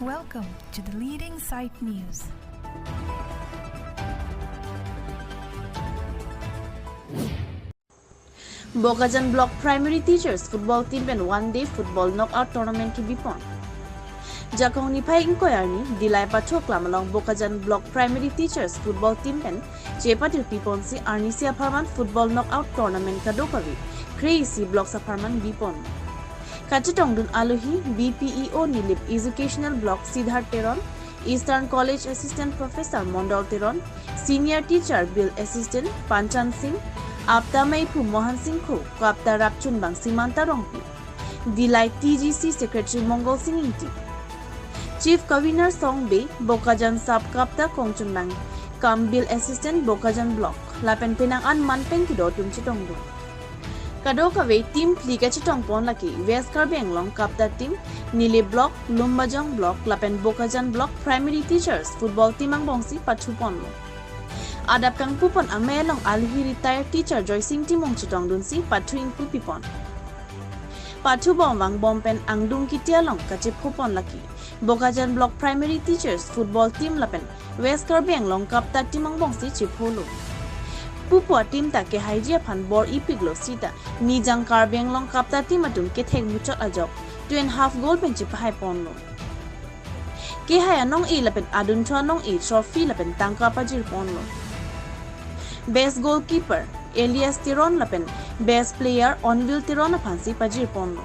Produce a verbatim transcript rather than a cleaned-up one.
Welcome to the leading site news. Bokajan Block Primary Teachers Football Team pen One Day Football Knockout Tournament kebipon. Jakong niphai ingkoi arni, Dillai Pathu Aklam along Bokajan Block Primary Teachers Football Team pen chepatir piponsi arnisi apharman Football Knockout Tournament kadokave kre-isi blocks apharman bipon. Kachetongdun alohi B P E O Nilip Educational Block Siddharth Teron, Eastern College Assistant Professor Mondol Teron, Senior Teacher Bill Assistant Panchan Singh, Apta Meiphu Mohan Singh Kho, Kapta Rapchunbang Simanta Rongpi, Dillai T G C Secretary Mongol Singh Ingti, Chief Convener Song Bey, Bokajan Sub Kapta Kongchunbang, cum Bill Assistant Bokajan Block, lapen penang an manpeng kedo atum chetongdun. Kadokave team phli kachetongpon lake West Karbi Anglong Kapta Team, Nilip Block, Lumbajong Block, lapen Bokajan Block Primary Teachers Football Team angbongsi pathuponlo. Adap kangpupon amei along alohi retired teacher Joysing Timung chetongdunsi pathu ingpu pipon. Pathubom vangbom pen angdung kiti along kachephopon lake Bokajan Block Primary Teachers Football Team lapen West Karbi Anglong Kapta Team angbongsi chepholo. Pupo a-team ta kehaiji aphan bor-ipiklo sita Nijang Karbi Anglong Kapta Team atum kethek muchot ajok two and half goal pen chepahaiponlo. Kehai anong-e lapen adunthu anong-e trophy lapen tangka pajirponlo. Best Goalkeeper Elias Teron lapen Best Player Onvil Teron aphansi pajirponlo.